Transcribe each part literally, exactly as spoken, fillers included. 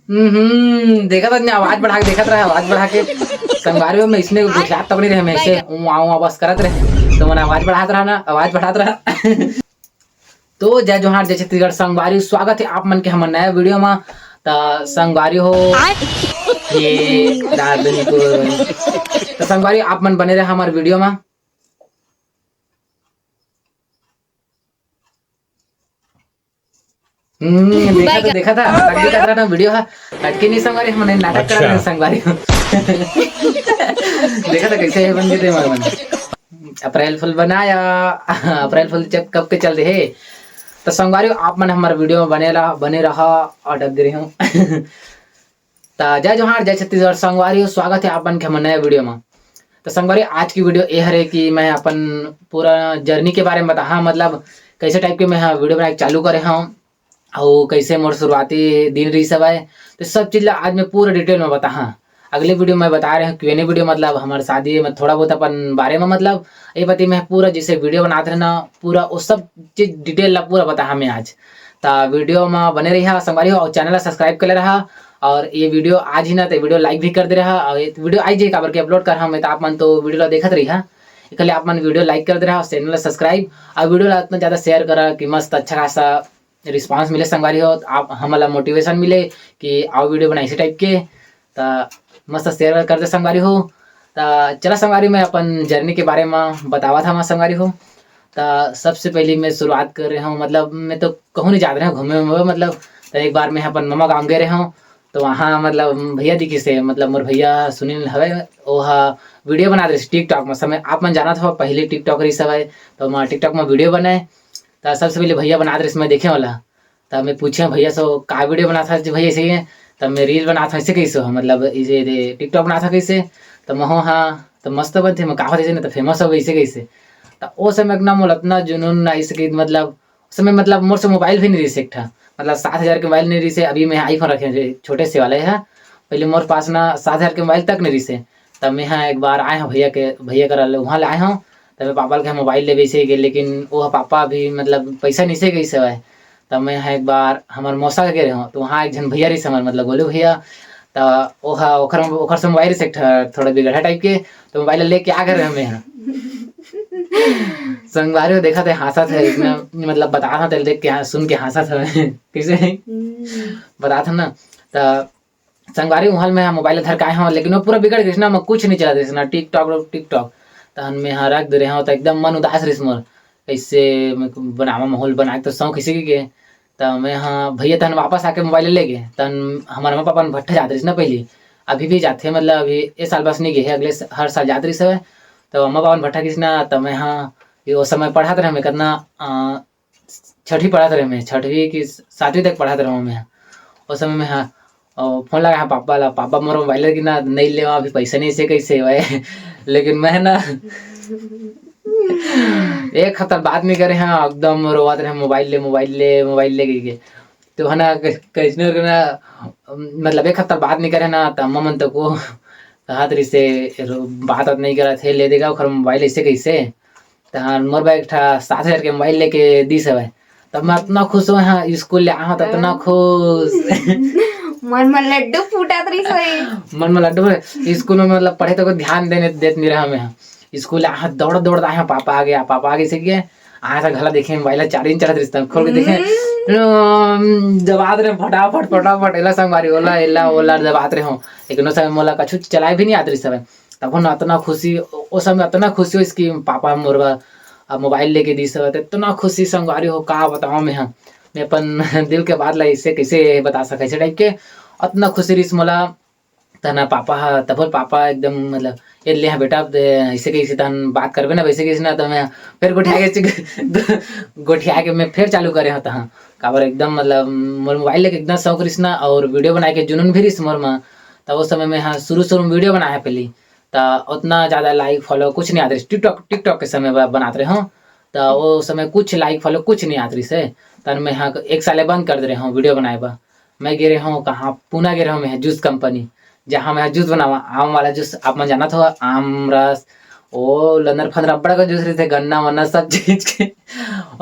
हम्म, देखत रह, आवाज बढ़ा के देखत रह, आवाज बढ़ा के। संगवारी हो, मैं इसने गोठियात तक नहीं रहे, मैं ऐसे उआ, उआ बस करत रहे, तो मन आवाज बढ़ात रहा ना, आवाज बढ़ात रहा। तो जय जोहार, जय छत्तीसगढ़ संगवारी, स्वागत है आप मन के हमर नया वीडियो में। त संगवारी हो, ये दादनी को, त संगवारी आप मन बने रहे हमारे वीडियो में। हम्म, देखा था, देखा था, अटके कतरा ना वीडियो हा, अटके नहीं संगवारी, हमने नाटक करा अच्छा। रहे संगवारी। देखा था कैसे है बन गए थे मन। अप्रैल फूल बनाया, अप्रैल फूल जब कब के चल रहे। तो संगवारी आप मन हमारे वीडियो में बने रहा, बने रहा और डब दे रहे हूँ। त जय जोहार, जय छत्तीसगढ़ संगवारी हो, स्वागत है आप मन के हमर नया वीडियो में। तो संगवारी आज की वीडियो ये हरे कि मैं अपन पूरा जर्नी के बारे में बताहा, मतलब कैसे टाइप के मैं वीडियो बनाए चालू करे हूँ और कैसे मोर शुरुआती दिन रही हवय। तो सब चीज ला आज मैं पूरा डिटेल में बताहा। अगले वीडियो में बता रहे हूँ क्यू एन ए वीडियो, मतलब हमारे शादी में थोड़ा बहुत अपन बारे में, मतलब ये पति मैं पूरा जैसे वीडियो बनाते रहे ना, पूरा वो सब चीज डिटेल ला पूरा बताहा मैं आज। त वीडियो में बने रहा संगवारी हो और चैनल ला सब्सक्राइब कर ले रहा। और ये वीडियो आज ही ना, तो वीडियो लाइक भी कर दे रहा और ये वीडियो आज ही काबर के अपलोड कर हम, तो आप मन तो वीडियो ला देखत रही हा, इसलिए आप मन वीडियो लाइक कर दे रहा और चैनल ला सब्सक्राइब और वीडियो ला इतना ज़्यादा शेयर करा कि मस्त अच्छा खासा रिस्पांस मिले संगवारी हो, आप हमला मोटिवेशन मिले कि आओ वीडियो बनाए इसी टाइप के। त मस्त शेयर कर दे संगवारी हो। त चला संगवारी, मैं अपन जर्नी के बारे में बतावा था मैं संगवारी हो। त सबसे पहले मैं शुरुआत कर रहे हूँ, मतलब मैं तो कहूँ नहीं जात रहे हूँ घूमे में, मतलब तो एक बार मैं अपन ममा गाँव गए रहे हूँ। तो वहाँ मतलब भैया दिखिस हे, मतलब मोर भैया सुनील हवे, वो हा वीडियो बनात रहिस टिकटॉक में। समय आप मन जानत हो पहले टिकटॉक रहिस हवे, तो मैं टिकटॉक में वीडियो बनाए। त सबसे पहले भैया बनात रहिस, मैं देखे वाला। त मैं पूछे भैया से, "का वीडियो बनात हस भैया ऐसे ही?" त मैं रील बनात हूँ ऐसे कैसे हो, मतलब इसे दे टिकटॉक बनात हूँ कैसे? त मैं हो हाँ, त मस्त बनथे, मैं का होथे ना, त फेमस हो ऐसे कैसे? त ओ समय एक ना मोला इतना जुनून आइस कि मतलब समय मतलब मोर से मोबाइल भी नहीं रहिस एक ठा, मतलब सात हजार के मोबाइल नहीं रहिस हे। अभी मैं आईफोन रखे हूँ, छोटे से वाला है। पहले मोर पास ना सात हजार के मोबाइल तक नहीं रहिस हे। तब मैं हाँ एक बार आए हूँ भैया के, भैया करा ले, वहाँ ले आए हूँ। तब मैं पापा के मोबाइल लेबे से गए, लेकिन वो पापा भी मतलब पैसा नहीं से गई से। तब मैं हाँ एक बार हमारे मौसा के रहे हूँ, तो वहाँ एक जन भैया रहिस हमारे मतलब गोलू भैया। त ओहा ओखर ओखर से मोबाइल से एक ठा थोड़ा बिगड़हा टाइप के, तो मोबाइल लेके आ गए हमें यहाँ। संगवारी हो देखा थे, हंसा थे इसमें, मतलब बता था तेल देख के हाँ, सुन के हंसा था मैं। कैसे बता था ना। त संगवारी उहल में मोबाइल धर के आए हूँ, लेकिन वो पूरा बिगड़ गई ना, मैं कुछ नहीं चला रही ना, टिकटॉक टिकटॉक। तहन मैं हाँ रख दे रहे हूँ, तो एकदम मन उदास रहिस मोर। ऐसे मैं बनावा माहौल बना के तो शौक इसी के। त मैं हाँ भैया तहन वापस आके मोबाइल ले गए, तहन हमारे अम्मा पापा ने भट्ठा जात रहिस ना पहली, अभी भी जाते, मतलब अभी ए साल बस नहीं गए, अगले स-, हर साल जात रहिस हवे। तो अम्मा पापा ने भट्ठा किस ना, त मैं हाँ ये वो समय पढ़ात रहे, मैं कितना अ, छठी पढ़ात रहे मैं, छठवीं की सातवीं तक पढ़ात रहे मैं। उस समय मैं हाँ, अ, फोन लगा हाँ पापा ला, "पापा मोर मोबाइल की ना नहीं लेवा, अभी पैसा नहीं से कैसे भाई।" लेकिन मैं ना एक हफ्ता बात नहीं करे हाँ, एकदम रोवत रहे, "मोबाइल ले, मोबाइल ले, मोबाइल ले," कह के। तो है ना, कै-, कैसने करके ना, मतलब एक हफ्ता बात नहीं करे ना, त अम्मा मन तको कहत रहिसे, "रो-, बात वात नहीं करत हे, ले देगा ओखर मोबाइल ऐसे कैसे?" तहान मोर बा एक ठा सात हजार के मोबाइल लेके दिस हवय। तब मैं अतना खुश होय हाँ, स्कूल ले आए हूँ त अतना खुश। मन म लड्डू फूटत रहिस होही। मन म लड्डू फूटे। स्कूल में मतलब पढ़े तो कोई ध्यान देने देत नहीं रहा मैं हाँ। स्कूल आए हूँ, दौड़ दौड़ आए हूँ, पापा आ गया, पापा आ गए से गए। आए था घला देखे मोबाइल चार्जिंग चढ़त रहिस, तब खोल के देखे। हम्म। अम, दबात रहे फटाफट फटाफट, एला संगवारी ओला एला ओला दबात रहे हूँ। लेकिन उस समय मोला कछु चलाए भी नहीं आत रहिस हवय। तब ना अतना खुशी, ओ समय अतना खुशी होइस कि पापा मोर बर, अ, मोबाइल लेके दिस हवय, त इतना खुशी संगवारी हो, का बतावं मैं ह। मैं अपन दिल के बात ला ऐसे कैसे बता सकय, ऐसे टाइप के अतना खुशी रहिस मोला। त ना पापा ह, तभो पापा एकदम मतलब, "ए ले हाँ बेटा, अब दे, ऐसे कैसे तहन बात करबे ना, वैसे कैसे ना।" त मैं फिर गोठिया के, गोठिया के मैं फिर चालू करे हूँ तहाँ। काबर एकदम मतलब मोर मोबाइल लेके एकदम शौक रहिस ना, और वीडियो बनाए के जुनून भी रहिस मोर म। त ओ समय में हाँ, शुरू-शुरू में वीडियो बनाए हँव पहली। त ओतना ज़्यादा like follow कुछ नहीं आत रहिस। TikTok, TikTok के समय ब-, बनात रहे हँव। त ओ समय कुछ like follow कुछ नहीं आत रहिस हे। तहन मैं ह एक साल ले बंद कर दे रहे हँव वीडियो बनाए बर। मैं गे रहे हँव कहाँ, पुणे गे रहे हँव मैं ह जूस कंपनी, जहाँ मैं ह जूस बनावा, आम वाला जूस, आप मन जानत हो, आम रस, ओ लंदर फंदर अब्बड़ का जूस रहिथे, गन्ना वन्ना सब चीज के,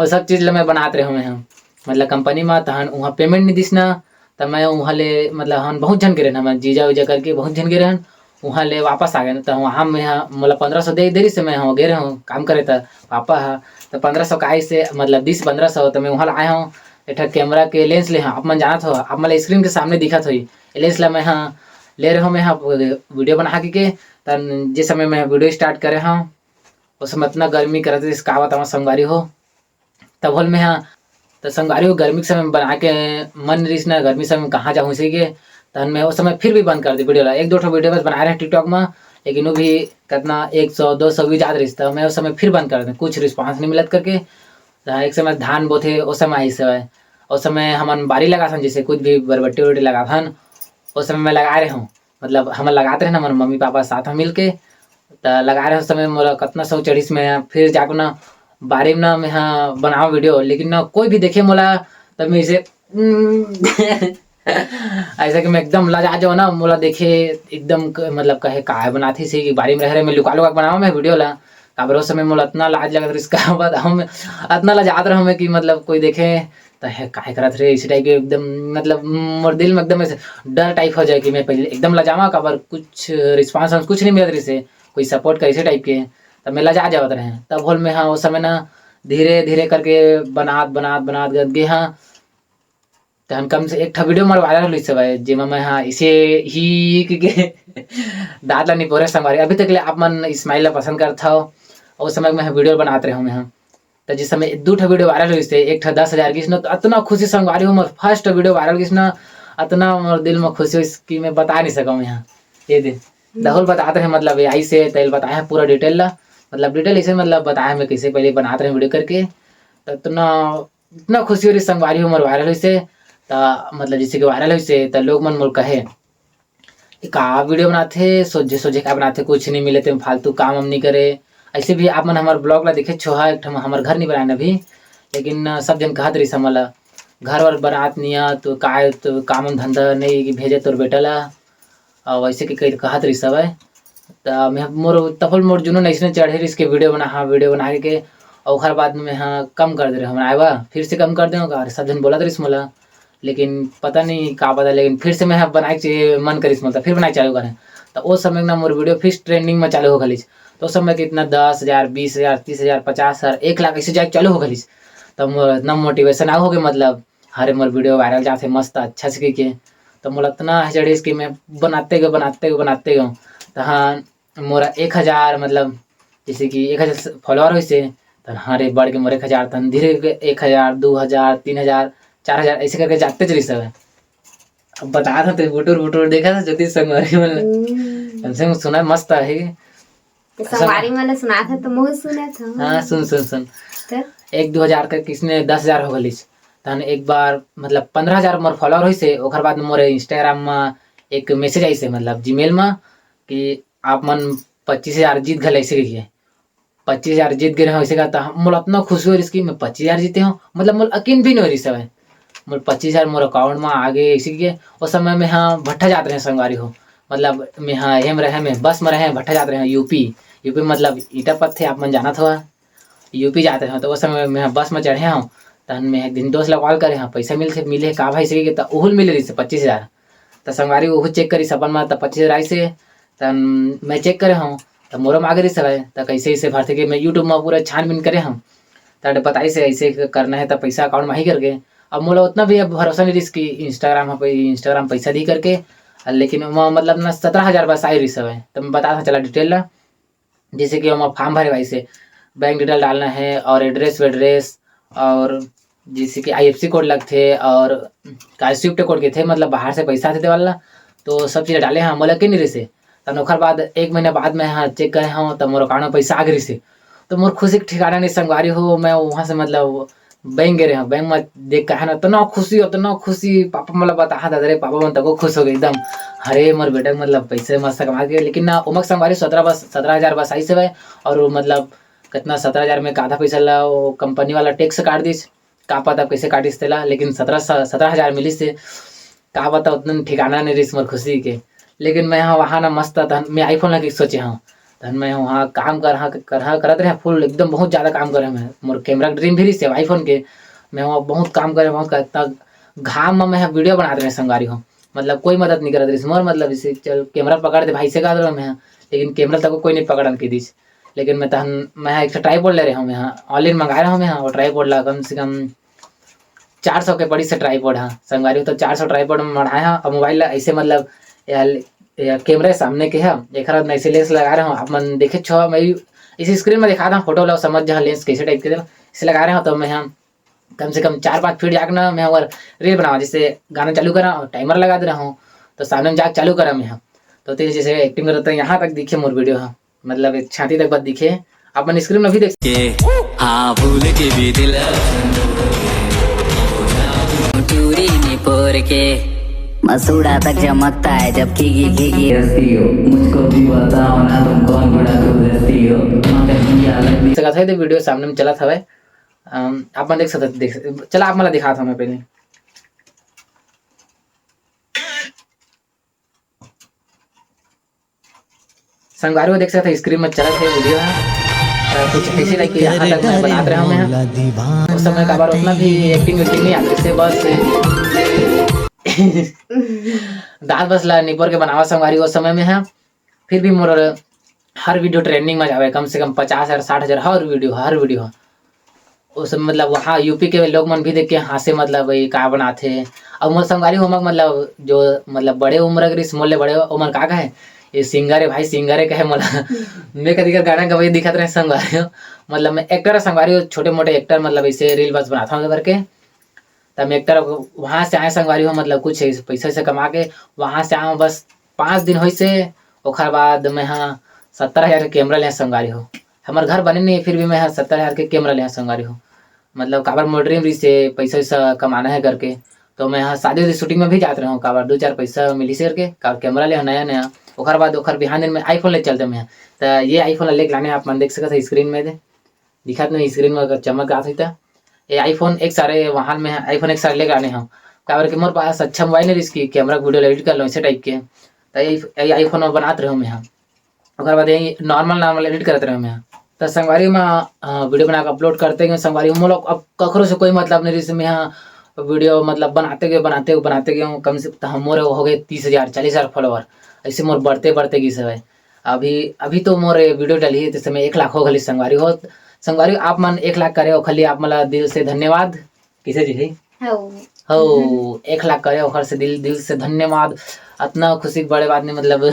ओ सब चीज ल मैं बनात रहे हँव मैं ह। मतलब कंपनी म, तहन उहाँ payment नहीं दिस ना, त मैं उहाँ ले, मतलब, हमन बहुत झन गे रहेन, हमर जीजा उजा करके बहुत झन गे रहेन। उहाँ ले वापस आ गेन, त वहाँ में ह-, मोला पंद्रह सौ दे, दे रहिस हे, मैं ह गे रहेंव काम करे, त पापा ह, त पंद्रह सौ का आइस हे, मतलब, दीस पंद्रह सौ, त मैं उहाँ ले आए हंव, एक ठा camera के lens ले हंव, आप मन जानत हो, आप मन ला screen के सामने दिखत होही, lens ला मैं ह ले रहेंव, मैं ह video बना के, के, त जे समय मैं video start करे हंव, ओ समय अतना गर्मी करत रहिस, का बतावंव संगवारी हो। तब होल में ह, त संगवारी हो, गर्मी के समय में बनाए के मन रहिस ना, गर्मी समय में कहाँ जाहूँ इसी के, तहन मैं ओ समय फिर भी बंद कर दे video ला। एक दो ठो video बस बनाए रहे TikTok में, लेकिन वो भी कितना एक सौ दो सौ view जात रहिस, त मैं ओ समय फिर बंद कर दे, कुछ response नहीं मिलत करके। त एक समय धान बोथे, ओ समय आइस हवय, ओ समय हमन बारी लगाथन, जैसे कुछ भी बरबट्टी उरबट्टी लगाथन, ओ समय मैं लगाए रहे हूँ, मतलब, हमन लगात रहेन, हमर मम्मी पापा साथ में मिलके, त लगाए रहे, उस समय मोला कतना शौक चढ़िस, मैं फिर जाके ना बारी में ना मैं ह बनाओ video, लेकिन ना कोई भी देखे मोला, त मैं इसे, ऐसा कि मैं एकदम लजा जाओ ना, मोला देखे एकदम क-, मतलब, कहे, "काय बनात हे?" इसे कि बारी में रह रहे, मैं लुका लुका के बनाओ मैं video ला, काबर उस समय मोला अतना लाज लगत रहिस, का बताओ मैं, अतना लजात रहो मैं कि, मतलब, कोई देखे, त हे, काय करत रे, इसी type के एकदम, मतलब, मोर दिल में एकदम ऐसे डर type हो जाए कि मैं पहले एकदम लजावा, काबर कुछ response कुछ नहीं मिलत रहिस हे, कोई support करे इसी type के, तब मैं लजा जावत रहे। तब होल में ह, ओ समय ना धीरे धीरे करके बनात, बनात, बनात गत गे ह, तहन कम से एक ठा video मोर viral होइस हवय, जेमा मैं ह इसे ही के दांत ला निपोरे संगवारी। अभी तक ले आप मन smile ला पसंद करत हव, ओ समय मैं ह video बनात रहे हूँ मैं ह। त जिस समय दू ठो video viral होइस हे, एक ठो दस हजार गिस न, त अतना खुशी संगवारी हो, मोर first video viral गिस न, अतना मोर दिल में खुशी होइस कि मैं बता नहीं सकंव यहाँ। ये दे, राहुल बतात रहे, मतलब, ये आइस हे, तेल बताया पूरा detail ला, मतलब, detail इसे, मतलब, बताया मैं कैसे पहले बनात रहे video करके, त अतना, इतना खुशी हो रही संगवारी हो, मोर viral होइस हे, त, मतलब, जैसे कि viral होइस हे, त लोग मन मोल कहे, "ये का video बनाथे, सोझे सोझे का बनाथे, कुछ नहीं मिले, ते फालतू काम हम नहीं करे।" ऐसे भी आप मन हमर vlog ला देखे छोहा, एक ठम हमर घर नहीं बनाए अभी, लेकिन, अ, सब जन कहत रहिस हमन ला, "घर वर बनात नहीं आ, तो काय, तो काम हम धंधा नहीं भेजे तोर बेटा ला।" अ, वैसे के कही कहत रहिस हवय। त मैं, मोर, तफल मोर जुनून अइसने चढ़े रहिस के video बना, हाँ, video बना के, अउ ओखर बाद में, हाँ, कम कर दे रहे हमन आए बा, फिर से कम कर दे, और सब जन बोलत रहिस मोला। लेकिन पता नहीं का पता, लेकिन फिर से मैं ह बनाए के मन करिस, मतलब, फिर बनाए चालू करें। त ओ समय ना मोर video फिर trending में चालू हो गलिस। त ओ समय कितना दस हजार, बीस हजार, तीस हजार, पचास हजार, एक लाख ऐसे जाए चालू हो गलिस। त मोर इतना motivation आ हो गए, मतलब, "अरे, मोर video viral जाथे मस्त, अच्छा से," कहिके। त मोला इतना चढ़िस कि मैं बनाते गए, बनाते गए, बनाते गए। त हाँ, मोरा एक हजार, मतलब, जैसे कि एक हजार follower होइस हे, त हाँ रे, बढ़ के मोर एक हजार, तहन धीरे करके एक हजार, दू हजार, तीन हजार, चार हजार, ऐसे करके जाते चलिस हवय। अब बता था, तो बुटुर बुटुर देखा था, ज्योतिष संगवारी मन ला। हम्म। कम से कम सुना मस्त आहे। त संगवारी मन ला सुनात हे, त महूं सुनत हंव। हाँ, सुन, सुन, सुन। त? एक दू हजार करके इसने दस हजार हो गलिस। तहन एक बार, मतलब, पंद्रह हजार मोर follower होइस हे, ओखर बाद मोर Instagram म एक message आइस हे, मतलब, Gmail म, कि आप मन पच्चीस हजार जीत घले, ऐसे कहिके। पच्चीस हजार जीत गे रहेंव, ऐसे कहा, त हम, मोला अतना खुशी हो रहिस कि मैं पच्चीस हजार जीते हंव, मतलब, मोला यकीन भी नहीं हो रहिस हवय। मोर पच्चीस हजार मोर account म आ गे, ऐसे कहिके। ओ समय में ह भट्ठा जात रहेंव संगवारी हो, मतलब, मैं ह एम रहे, मैं बस में रहे, भट्ठा जात रहेंव, यूपी, यूपी मतलब ईटा पत्थे, आप मन जानत हवा, यूपी जात रहेंव, त ओ समय मैं ह बस में चढ़े हंव, तहन मैं एक दिन दोस्त ला call करे हंव, "पैसा मिलथे, मिले का भाई?" ऐसे कहिके, त ओहू ल मिले रहिस हे पच्चीस हजार। त संगवारी ओहू check करिस अपन म, त पच्चीस हजार आइस हे। त मैं check करे हंव, त मोरो म आ गे रिहिस हवय। त कइसे, अइसे भरथे के मैं YouTube म पूरा छानबीन करे हंव। त बताइस हे, "अइसे करना हे, त पइसा account म आही," करके। अब मोला ओतना भी अब भरोसा नइ रिहिस कि Instagram ह पइ-, Instagram पइसा दिही करके। लेकिन ओमा मतलब ना सतरा हजार बस आए रिहिस हवय। त मैं बतात हंव, चला detail ला। जैसे कि ओमा form भरे वाइसे, bank detail डालना है और address वेड्रेस और जैसे कि IFSC code लगथे और का SWIFT code कथे, मतलब बाहर से पैसा आथे ते वाला, तो सब चीज डाले हंव, मोला के नहीं रिहिसे। तन ओखर बाद एक महीना बाद मैं हाँ check करे हंव, त मोर account में पैसा आ गे रिहिसे। तो मोर खुशी के ठिकाना नहीं संगवारी हो, मैं वहाँ से मतलब बैंक गे रहे हंव, बैंक में देख के है ना, इतना खुशी, इतना खुशी, पापा मतलब बताहा दादा रे, पापा मन तको खुश हो गए एकदम, अरे मोर बेटा मतलब पैसे मस्त कमा के, लेकिन ना ओमक संगवारी सतरा बस, सतरा हजार बस आइस हवय, और वो मतलब कितना सतरा हजार में का आधा पैसा ला वो कंपनी वाला tax काट दिस, का पता अब कैसे काटिस तेला, लेकिन सतरा, सतरा हजार मिलिस हे, का पता उतना ठिकाना नहीं रिहिस मोर खुशी के। लेकिन मैं हाँ वहाँ ना मस्त तहन मैं iPhone ला के सोचे हंव, तहन मैं वहाँ काम करहा, करहा, करत रहे full एकदम बहुत ज़्यादा काम करे मैं, मोर camera के dream भी रिहिस हे iPhone के, मैं वहाँ बहुत काम करे, वहाँ का इतना घाम में मैं ह वीडियो बनात रहे संगवारी हो, मतलब कोई मदद नहीं करत रहिस मोर, मतलब इसे चल कैमरा पकड़ दे भाई से कहत रहे मैं ह, लेकिन कैमरा तक कोई नहीं पकड़न के दिस। लेकिन मैं तहन मैं ह एक ठो ट्राईपोड ले रहे हूँ मैं ह, ऑनलाइन मंगाए रहे हूँ मैं ह, वो ट्राईपोड ला कम से कम चार सौ के पड़ी से ट्राईपोड ह संगवारी हो। तो चार सौ ट्राईपोड में मढ़ाए ह, अब मोबाइल ला ऐसे मतलब या, या कैमरा सामने के ह, एक हाथ में ऐसे लेंस लगा रहे हूँ, आप मन देखे छो मैं इस स्क्रीन में दिखा था फोटो ला समझ जहाँ लेंस कैसे टाइप के दे इसे लगा रहे हो। तो मैं ह कम से कम चार पाँच फीट जाके ना मैं अगर रील बनावा, जैसे गाना चालू करा और टाइमर लगा दे रहा हूँ, तो सामने में जाके चालू करा मैं ह। तो तेज जैसे एक्टिंग करता है यहाँ तक दिखे मोर वीडियो ह, मतलब एक छाती तक बस दिखे, आप मन स्क्रीन में भी देख के। हाँ भूल के भी दिल टूरी निपोर के मसूड़ा तक चमकता है जब खिगी खिगी हंसती हो। मुझको भी बताओ ना तुम कौन बड़ा गुलदस्ती हो। मगर ये अलग भी सकत है, तो वीडियो सामने में चलत हवय। अम, आप मन देख सकत, देख, चला आप मन ला दिखात हवं मैं पहले। संगवारी हो देख सकत है स्क्रीन में चलत है वीडियो ह। अ, कुछ ऐसे लाइक यहाँ तक मैं बनात रहे हूँ मैं ह। उस समय काबर उतना भी एक्टिंग वेक्टिंग नहीं आती, इससे बस दांत बस ला निपोर के बनावा संगवारी हो उस समय में ह। फिर भी मोर हर वीडियो ट्रेंडिंग में जावे, कम से कम पचास हजार, साठ हजार हर वीडियो, हर वीडियो। उस मतलब वहाँ यूपी के लोग मन भी देख के हंसे, मतलब ये का बनाथे। अब मोर संगवारी हो मग मतलब जो मतलब बड़े उम्र के रिस मोले बड़े उम्र का कहे, ये सिंगर है भाई, सिंगर है कहे मोला। मैं कदी कर गाना गवाई दिखत रहे संगवारी हो। मतलब मैं एक्टर संगवारी हो, छोटे मोटे एक्टर मतलब ऐसे रील बस बनाता हूँ करके। तब मैं एक्टर वहाँ से आए संगवारी हो, मतलब कुछ ऐसे पैसा से कमा के वहाँ से आए बस पाँच दिन होइस हे। ओखर बाद मैं ह सत्तर हजार के कैमरा ले संगवारी हो। हमर घर बने नहीं, फिर भी मैं ह सत्तर हजार के कैमरा ले संगवारी हो। मतलब काबर मोर ड्रीम रहिस हे पैसा वैसा कमाना है करके। तो मैं ह शादी वादी शूटिंग में भी जात रहे हूँ, काबर दो चार पैसा मिलिस हे करके, काबर कैमरा ले नया नया। ओखर बाद ओखर बिहान दिन में आईफोन ले चलते मैं ह। त ये आईफोन लेके लाने आप मन देख सकत है स्क्रीन में दे। दिखत नहीं स्क्रीन में अगर चमक आत होई त। ये iPhone X R है, वहाँ में iPhone X R लेके आने हम। काबर कि मोर पास अच्छा मोबाइल नहीं, इसकी कैमरा वीडियो एडिट कर लो ऐसे टाइप के। तो ये, ये iPhone में बनात रहे मैं ह। ओकर बाद यही नॉर्मल नॉर्मल एडिट करत रहे मैं ह। तो संगवारी में, अ, वीडियो बना के अपलोड करते गए संगवारी। हम लोग अब कखरो से कोई मतलब नहीं रहिस मैं ह। वीडियो मतलब बनाते गए, बनाते गए, बनाते गए, कम से तो हम मोर हो गए तीस हजार, चालीस हजार फॉलोअर। ऐसे मोर बढ़ते बढ़ते गिस हवय। अभी, अभी तो मोर ये वीडियो डली है, तो समय एक लाख हो गली संगवारी हो। संगवारी आप मन एक लाख करे, ओखर लिए आप मन ला दिल से धन्यवाद। किसे जी है? हो। हो, एक लाख करे, ओखर से दिल, दिल से धन्यवाद। अतना खुशी के बड़े बात नहीं, मतलब,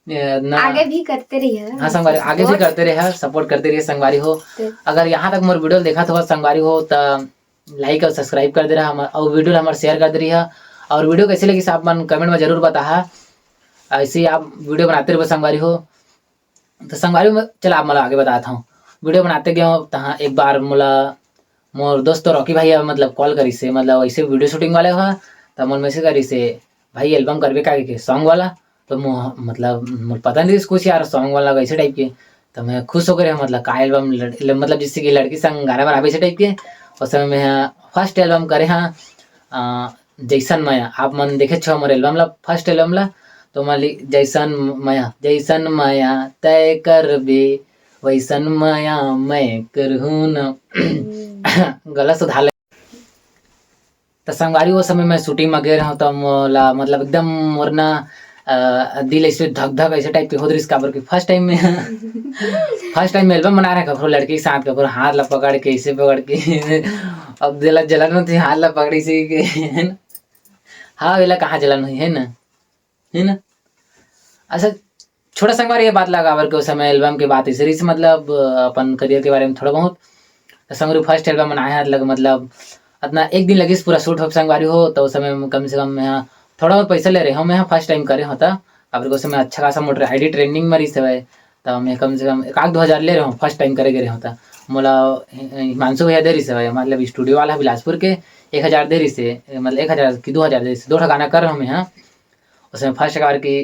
ये अतना आगे भी करते रहिए। हाँ, संगवारी, आगे भी support। करते रहे, support करते रहिए, संगवारी हो। तो अगर यहाँ तक मोर वीडियो देखत हो, संगवारी हो, त like और subscribe कर दे रहा हमर, और वीडियो ला हमर share कर दे रही है। और वीडियो कैसे लगी, आप मन comment में जरूर बताहा। ऐसे ही आप वीडियो बनाते रहो, संगवारी हो। तो संगवारी में चला, आप मोला आगे बताता हूँ। वीडियो बनाते गए हो, तहाँ एक बार मोला मोर दोस्त रॉकी भाई ह, मतलब, कॉल करिस हे, मतलब, ऐसे वीडियो शूटिंग वाले ह, त मोर मैसेज करिस हे, "भाई, एल्बम करबे का?" के सॉन्ग वाला। तो मो-, मतलब, मोर पता नहीं कुछ यार, सॉन्ग वाला वैसे टाइप के। तो मैं खुश होकर, मतलब, का एल्बम लड़-, ल-, मतलब, जैसे कि लड़की संग गाना बनाबे, ऐसे टाइप के। उस समय मैं फर्स्ट एल्बम करे हाँ, अ, जैसन मया। आप मन देखे छो मोर एल्बम ला, फर्स्ट एल्बम ला, तो मैं लि-, जैसन मया, जैसन मया तय करबे, वैसन मया मैं करहूँ न। हम्म। गला सुधार ले। त संगवारी, वो समय मैं शूटिंग में गए रहूँ, त मोला, मतलब, एकदम मोर ना, अ, दिल ऐसे धक धक ऐसे टाइप के होत रहिस, काबर कि फर्स्ट टाइम में, फर्स्ट टाइम में एल्बम बना रहे, कखरो लड़की के साथ, कखरो हाथ ला पकड़ के, ऐसे पकड़ के। अब दिल ला जलन होती, हाथ ला पकड़ी से के, है ना? हाँ, वेला कहाँ जलन हुई, है ना? है ना? अच्छा, छोटा संगवारी, ये बात ला काबर के उस समय एल्बम के बात ऐसे रहिस, मतलब, अपन करियर के बारे में थोड़ा बहुत। त संगवारी, फर्स्ट एल्बम बनाए हैं, लग, मतलब, अतना एक दिन लगिस पूरा शूट हो संगवारी हो, तो उस समय में कम से कम मैं हाँ थोड़ा बहुत पैसा ले रहे हो, मैं हाँ फर्स्ट टाइम करे होता, काबर के उस समय अच्छा खासा मोटर आईडी ट्रेंडिंग में रहिस हवय, त मैं कम से कम एक आध दो हजार ले रहे हो, फर्स्ट टाइम करे गए रहे होता। मोला हि-, हिमांशु भैया दे रहिस हवय, मतलब, स्टूडियो वाला बिलासपुर के, एक हजार दे रहिस हे, मतलब, एक हजार की दो हजार दे रहिस हे, दो ठो गाना कर रहे हो मैं हाँ। उस समय फर्स्ट काबर कि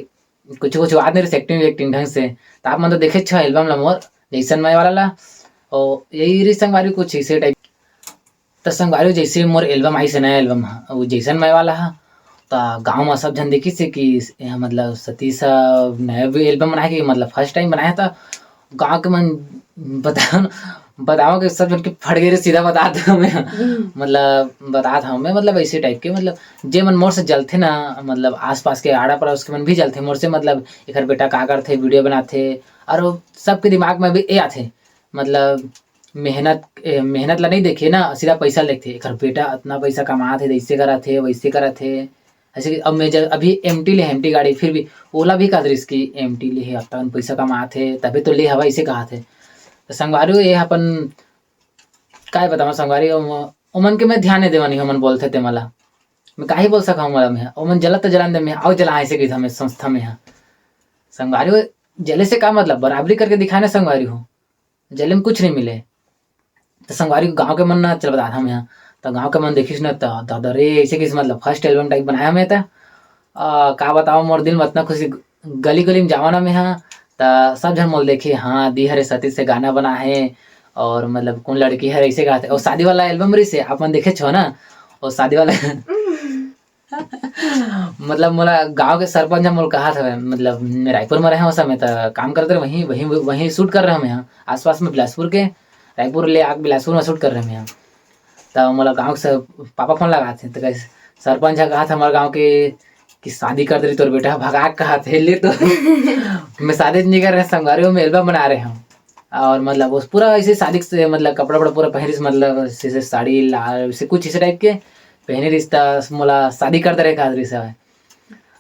कुछ कुछ बात नहीं रहिस, एक्टिंग वेक्टिंग ढंग से। त आप मन तो देखे छो एल्बम ला मोर, जैसन मैं वाला ला। और यही रहिस संगवारी कुछ इसे टाइप। त संगवारी जैसे मोर एल्बम आइस हे, नया एल्बम ह, वो जैसन मैं वाला ह, त गाँव में सब झन देखिस हे कि ये मतलब सतीश ह नया भी एल्बम बनाए के, मतलब फर्स्ट टाइम बनाए हे, त गाँव के मन बता बताओ कि सब झन के फट गे रे, सीधा बतात हँव मैं। हम्म। मतलब, बतात हँव मैं, मतलब, ऐसे type के, मतलब, जे मन मोर से जलथे ना, मतलब, आसपास के आड़ा पड़ोस के मन भी जलथे मोर से, मतलब, एकर बेटा का करथे, video बनाथे, और वो सबके दिमाग में भी ये आथे, मतलब, मेहनत, ए, मेहनत ला नहीं देखे ना, सीधा पैसा लेथे, एकर बेटा अतना पैसा कमात हे, ऐसे करत हे, वैसे करत हे। ऐसे कि अब मैं जब अभी एमटी ले, एमटी गाड़ी, फिर भी ओला भी कहत रहिस कि एमटी ले हे, अतना पैसा कमात हे, तभी तो ले हवा, ऐसे कहत हे। तो संगवारी हो, ये अपन काय बतावं संगवारी, ओम-, ओमन के मैं ध्यान नहीं देवं, नहीं ओमन बोलथे ते मला। मैं काहे बोल सकहूँ मला मैं? ओमन जलत तो जलन दे, मैं अउ जलाहूँ ऐसे कहिथंव मैं संस्था में ह। संगवारी हो, जले से का मतलब? बराबरी करके दिखाए ना संगवारी हो। जले में कुछ नहीं मिले। तो संगवारी हो, गाँव के मन ना, चल बतात हँव मैं ह। तो गाँव के मन देखिस ना, तो दादा रे, ऐसे कहिस मतलब first album type बनाए हँव मैं तो। आ, का बतावं, मोर दिल में अतना खुशी, गली गली में जावं ना मैं ह, त सब झन मोला देखे, "हाँ, दी हरे सतीश से गाना बना हे।" और मतलब, "कौन लड़की है?" ऐसे कहत हे। और शादी वाला album रहिस हे, आप मन देखेच हो ना, और शादी वाला मतलब, मोला गाँव के सरपंच ह मोला कहत हवे, मतलब, मैं रायपुर में रहे हँव, उस समय त काम करत रहे, वहीं, वहीं, वहीं shoot कर रहे हँव मैं ह, आसपास में बिलासपुर के, रायपुर ले आके बिलासपुर में shoot कर रहे हँव मैं ह। त मोला गाँव के स-, पापा phone लगात हे, त कहिस, सरपंच ह कहत हे हमर गाँव के कि शादी कर दे रही तोर बेटा, भगा के कहत हे, ले तो। मैं शादी नहीं कर रहे, संगवारी हो, मैं album बना रहे हँव। और मतलब, उस पूरा ऐसे शादी से, मतलब, कपड़ा वपड़ा पूरा पहनिस, मतलब, जैसे साड़ी ला-, ऐसे कुछ इस type के पहने रहिस, त मोला शादी कर दे रहे कहत रहिस हवे।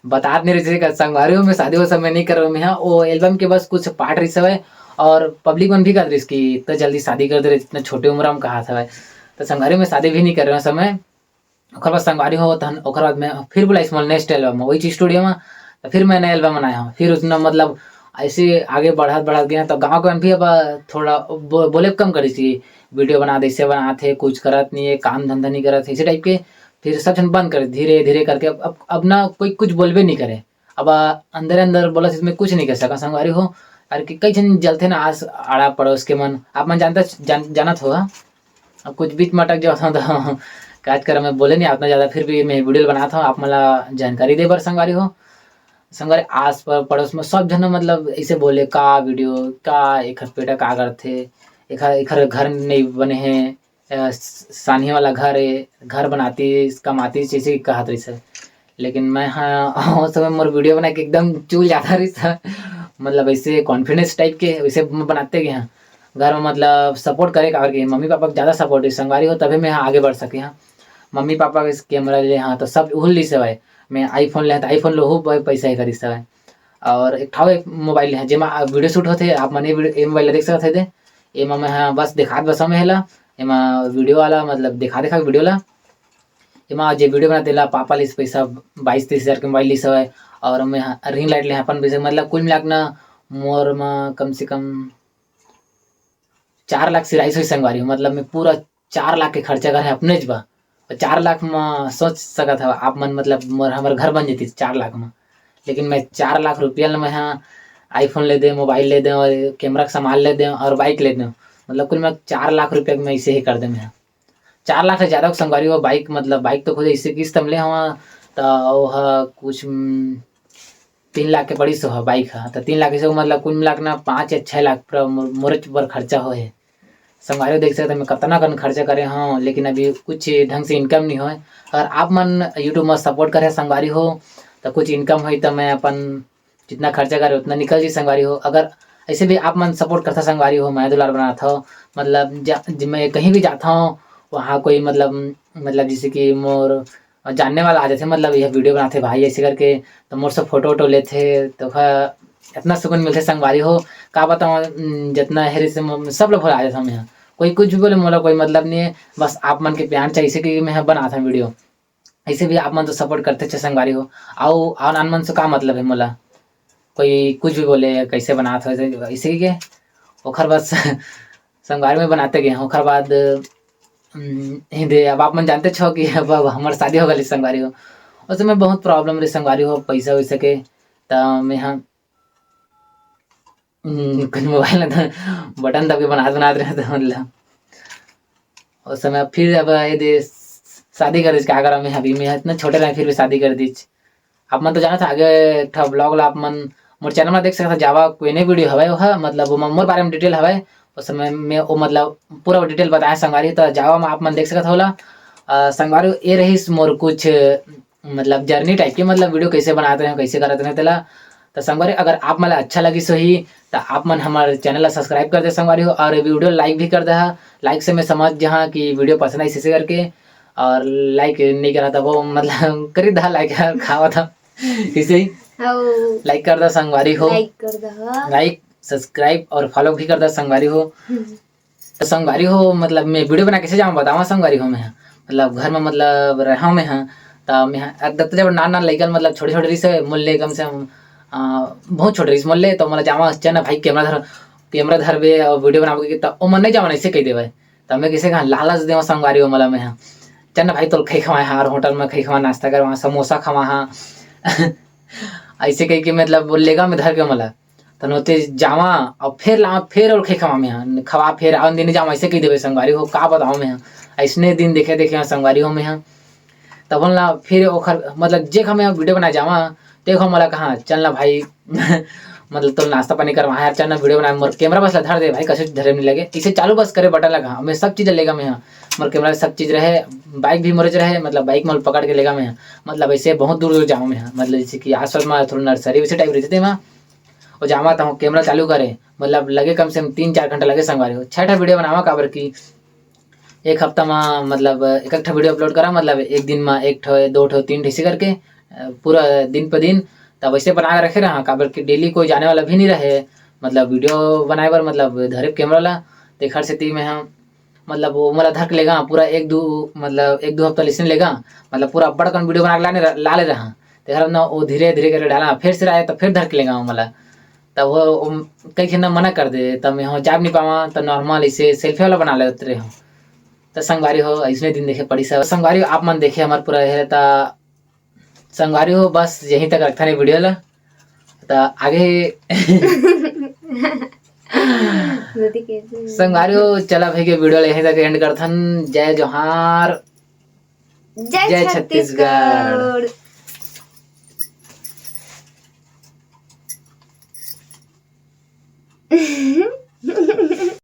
बतात नहीं रहिस हे का, संगवारी हो, मैं शादी वो समय नहीं कर रहे हँव मैं ह, वो album के बस कुछ part रहिस हवे, और public मन भी कहत रहिस कि इतना जल्दी शादी कर दे रहे, इतना छोटे उम्र में कहत हवे। तो संगवारी हो, मैं शादी भी नहीं कर रहे हँव समय। ओकर बाद संगवारी हो, तहन ओकर बाद मैं फिर बुलाइस मोला next album में, वही चीज studio में, तो फिर मैं नया album बनाए हँव। फिर उतना, मतलब, ऐसे आगे बढ़त, बढ़त गया, तो गाँव के मन भी अब थोड़ा बो-, बोले कम करिस कि video बना दे, ऐसे बनात हे, कुछ करत नहीं हे, काम धंधा नहीं करत हे, ऐसे type के। फिर सब झन बंद कर, धीरे, धीरे करके अब, अब, अब ना कोई कुछ बोलबे नहीं करे। अब, आ, अंदरे अंदर बोलत हे, इसमें कुछ नहीं कर सका संगवारी हो। और कि कई झन जलथे ना आस, आड़ा पड़ोस के मन, आप मन जानता, जान-, जानत हो, हाँ? अब कुछ बीच में अटक जावत हँव तो काज कर, मैं बोले नहीं उतना ज्यादा, फिर भी मैं video बनात हँव आप मन ला जानकारी दे बर संगवारी हो। संगवारी, आस प-, पड़ोस में सब झन मतलब ऐसे बोले, "का video, का एखर बेटा का करथे, एखर, एखर घर नहीं बने हे, अ, स-, सानी वाला घर हे, घर बनातिस, कमातिस," ऐसे कहत रहिस हे। लेकिन मैं ह, ओ समय मोर video बना के एकदम चूल जाता रहिस हे। मतलब ऐसे confidence type के वैसे मैं बनाते गए हँव। घर में मतलब support करे, काबर के मम्मी पापा के ज्यादा support हे संगवारी हो, तभी मैं ह आगे बढ़ सके हँव। मम्मी पापा के camera ले हँव, तो सब उहुल लिस हवय। मैं iPhone ले हँव, तो iPhone ले उहू प-, पैसा हे करिस हवय। और एक ठाव एक mobile ले हँव, जेमा video shoot होथे, आप मन ये video, ये mobile ला देख सकत हे दे। एमा मैं ह बस देखात बस हवं एला, एमा video वाला मतलब देखा, देखा video ला। एमा जे video बनाथे तेला पापा लिस पैसा, बाईस तेईस हजार के mobile लिस हवय। और मैं ह ring light ले हँव अपन पैसा, मतलब कुल मिला के ना मोर म कम से कम चार लाख सिराइस होइस संगवारी हो। मतलब मैं पूरा चार लाख के खर्चा करे हँव अपनेच बर। और चार लाख म सोच सकत हव आप मन, मतलब मोर, हमर घर बन जतिस चार लाख म। लेकिन मैं चार लाख रुपया ल मैं ह iPhone ले देंव, mobile ले देंव, और camera के सामान ले देंव और bike ले देंव। मतलब कुल मिला चार लाख रुपया के मैं ऐसे ही कर देंव मैं ह। चार लाख से ज्यादा के संगवारी हो bike, मतलब bike तो खुद ऐसे किस्त म ले हँव, त ओह कुछ, उम, तीन लाख के पड़िस ओह bike ह। त तीन लाख ऐसे मतलब कुल मिला के ना पाँच या छह लाख पूरा मोर, मोरेच बर खर्चा होए हे। संगवारी हो देख सकत हव मैं कतना कन खर्चा करे हँव, लेकिन अभी कुछ ढंग से income नहीं होए। अगर आप मन YouTube म support करे संगवारी हो, त कुछ income होई त मैं अपन जितना खर्चा करे उतना निकल जी संगवारी हो। अगर ऐसे भी आप मन support करथा संगवारी हो, मया दुलार बनात हव, मतलब जा-, ज-, मैं कहीं भी जात हँव, वहाँ कोई मतलब, मतलब जैसे कि मोर जानने वाला आ जाथे, मतलब यह video बनाथे भाई ऐसे करके, तो मोर से photo वोटो लेथे, तो ह-, इतना सुकून मिलथे संगवारी हो, का बतावं, उम, जितना हेरे से म-, सब लोग भुला जाथन मैं ह। कोई कुछ भी बोले, मोला कोई मतलब नहीं है, बस आप मन के प्यार चाहिए, इसे कि मैं ह बनाथन video। ऐसे भी आप मन तो support करथे छे संगवारी हो, अउ, अउ नान मन से का मतलब है मोला, कोई कुछ भी बोले, कैसे बनात हो, ऐसे, ऐसे ही के, ओखर बस संगवारी में बनाते गए हैं। ओखर बाद, उम, हिंदे, अब आप मन जानते छो कि अब, अब हमर शादी हो गई संगवारी हो, उस समय बहुत problem रही संगवारी हो, पैसा वैसा के, त मैं ह हम्म, कुछ mobile में तो button दबा के बनात, बनात रहे थे, मतलब। उस समय फिर अब ये दे शादी कर, का करा मैं, अभी मैं इतना छोटे रहे, फिर भी शादी कर दीच। आप मन तो जानत हव, आगे एक ठा vlog ला आप मन मोर channel में देख सकत हव, जावा कोई नई video हवय, ओहा, मतलब, ओमा मोर बारे में detail हवय, समय में वो मतलब पूरा डिटेल बताए संगवारी, तो जावा में आप मन देख सकत होला। अ, संगवारी, ये रहिस मोर कुछ मतलब जर्नी टाइप के, मतलब वीडियो कैसे बनाते हैं, कैसे करते हैं तेला। तो संगवारी, अगर आप मन ला अच्छा लगिस होही तो आप मन हमारे चैनल ला सब्सक्राइब कर दे संगवारी हो, और वीडियो लाइक भी कर दे। लाइक से मैं समझ जहाँ कि वीडियो पसंद आई इसे करके, और लाइक नहीं करा था वो मतलब करी दा लाइक खावा था इसे ही। लाइक कर दा संगवारी हो, लाइक कर दा, लाइक, सब्सक्राइब और फॉलो भी कर दा संगवारी हो। तो संगवारी हो, मतलब मैं वीडियो बना कैसे जाऊँ बतावा संगवारी हो। मैं मतलब घर में मतलब रहा मैं हाँ, तो मैं हाँ, दत्ता जब नान नान लइकन मतलब छोटे छोटे रहिस हे, मोर ले कम से कम अ, बहुत छोटे रहिस मोर ले, तो मतलब जावा चल ना भाई कैमरा धर, कैमरा धरबे और वीडियो बनाबे के, तो ओमन नहीं जावा ऐसे कह देवे। तो मैं कैसे कहा लालच देवा संगवारी हो, मतलब मैं हाँ चल ना भाई तोल खाई खवाए हाँ, होटल में खाई खवा, नाश्ता करवा, समोसा खवा हाँ ऐसे कह के मतलब वो लेगा में धर के मला। तन होते जावा और फिर लावा, फिर और खाई खवा में हाँ, खवा फिर आवन दिन जावा ऐसे कह देवे संगवारी हो, का बताओ मैं हाँ। ऐसने दिन देखे देखे हाँ संगवारी हो मैं हाँ। तब ला फिर ओखर मतलब जे हम वीडियो बनाए जावा, ते हम मला कहा चल ना भाई मतलब तो नाश्ता पानी करवा यार, चल ना वीडियो बनाए, मोर कैमरा बस ला धर दे भाई, कसे धरे नहीं लगे, इसे चालू बस करे बटन लगा, मैं सब चीज लेगा मैं हाँ। मोर कैमरा सब चीज रहे, बाइक भी मोरे रहे, मतलब बाइक मोल पकड़ के लेगा मैं हाँ। मतलब ऐसे बहुत दूर दूर जाऊँ मैं हाँ, मतलब जैसे कि आसपास में थोड़ा नर्सरी वैसे टाइप रहते थे वहाँ, और जावा तो कैमरा चालू करे, मतलब लगे कम से कम तीन चार घंटा लगे संगवारी हो, छः ठा वीडियो बनावा, काबर कि एक हफ्ता में मतलब एक एक ठा वीडियो अपलोड करा, मतलब एक दिन में एक ठो, दो ठो, तीन ठो ऐसे करके अ, पूरा दिन पे दिन। तब वैसे बना के रखे रहा, काबर कि डेली कोई जाने वाला भी नहीं रहे, मतलब वीडियो बनाए बर मतलब धरे कैमरा ला, तेखर सेती मैं हाँ मतलब वो मोला धर के लेगा पूरा एक दो, मतलब एक दो हफ्ता लिसन लेगा, मतलब पूरा बड़कन वीडियो बना के लाने ला ले रहा। तेखर ना वो धीरे धीरे करके डाला, फिर से आए तो फिर धर के लेगा वो मोला। तब वो, वो कई खेना मना कर दे, तब मैं हो जाब नहीं पावा, तो नॉर्मल इसे सेल्फी वाला बना लेते रहे हो। तो संगवारी हो, इसने दिन देखे पड़ी सब संगवारी हो, आप मन देखे हमारे पूरा है, तो संगवारी हो बस यहीं तक रखता नहीं वीडियो ला, तो आगे संगवारी हो चला भाई के वीडियो ला यहीं तक एंड करथन। जय जोहार, जय जय छत्तीसगढ़। छत्तीसगढ़।